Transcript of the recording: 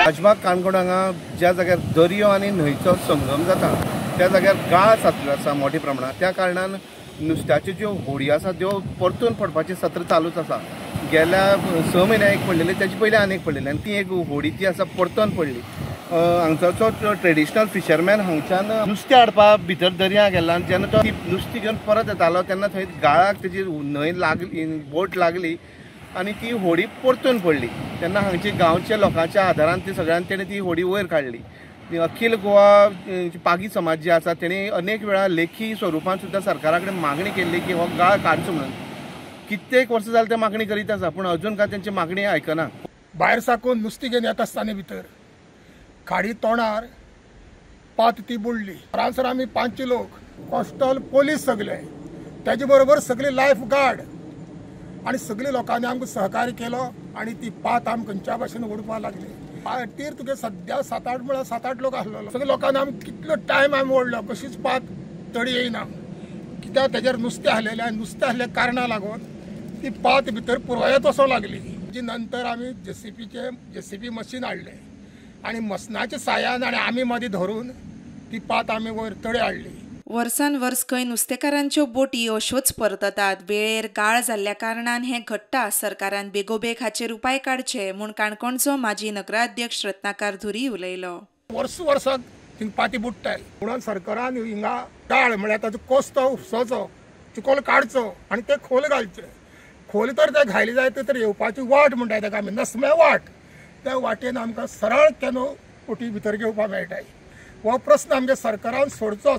राजबाग काणकोण हांगा ज्या जाग्यार दर्यो आनी न्हंयचो संगम जाता त्या जाग्यार गाळ साचलो आसा मोठ्या प्रमाणात. त्या कारणान नुस्त्याच्यो ज्यो होडी आसा त्यो परतून पडपाचें सत्र चालूच आसा. गेल्या 6 म्हयन्या एक पडलेली, त्याचे पयलीं आनी एक पडलेली आनी ती एक होडी जी आसा परतून पडली. हांगचो ट्रेडिशनल फिशरमॅन हांगच्यान नुस्तें हाडपाक भितर दर्या गेल्लो आनी जेन्ना तो नुस्तें घेवन परत येतालो तेन्ना थंय गाळाक तेजी न्हंय लागली, बोट लागली आनी ती होडी परतून पडली. तेन्ना हांगचे गांवच्या लोकांच्या आदारान ती सगळ्यांनी तेणें ती होडी वयर काडली. अखिल गोवा पागी समाज जे आसा तेणी अनेक वेळा लेखी स्वरुपान सुद्दां सरकारा कडेन मागणी केल्ली की हो गाळ काडचो म्हणून. कित्येक वर्सां जालें ते मागणी करीत आसा पूण अजून काय तेंची मागणी आयकना. भायर साकून नुस्तीं घेवन येता आसतना भितर खाडी तोंडार पात ती बुडली. हांगासर आमी 5 लोक, कॉस्टल पोलीस सगळे, तेजे बरोबर सगळे लायफ गार्ड आनी सगळे लोकांनी आमकां सहकार्य केलो आनी ती पात आमकां खंयच्या भाशेन ओडपाक लागली. पाटीर तुगे सद्या 7-8 म्हळ्यार 7-8 लोक आसलेलो. सगळे लोकांनी आमकां कितलो टायम आमी ओडलो, कशीच पात तडी येयना कित्याक तेजेर नुस्तें आसलेलें आनी नुस्तें आसल्या कारणा लागून ती पात भितर पुरवयत वचोंक लागली. जी नंतर आमी जेसीबी मशीन हाडलें आनी मसनाच्या सायान आनी आमी मदीं धरून ती पात आमी वयर तडे हाडली. वर्सान वर्स खंय नुस्तेकारांच्यो बोटी अश्योच परततात. वेळेर गाळ जाल्ल्या कारणान हें घडटा. सरकारान बेगोबेग हाचेर उपाय काडचे म्हूण काणकोणचो माजी नगराध्यक्ष रत्नाकर धुरी उलयलो. वर्स वर्साक थिंग पाती बुडटाय म्हणून सरकारान हिंगा गाळ म्हळ्यार ताचो कोस्तो उपसोचो, चिकोल काडचो आनी ते खोल घालचे. खोल तर ते घायले जाय तर येवपाची वाट म्हणटाय ताका आमी, नसम्या वाट. त्या वाटेन आमकां सरळ केनो बोटी भितर घेवपाक मेळटाय. हो प्रस्न आमच्या सरकारान सोडचो.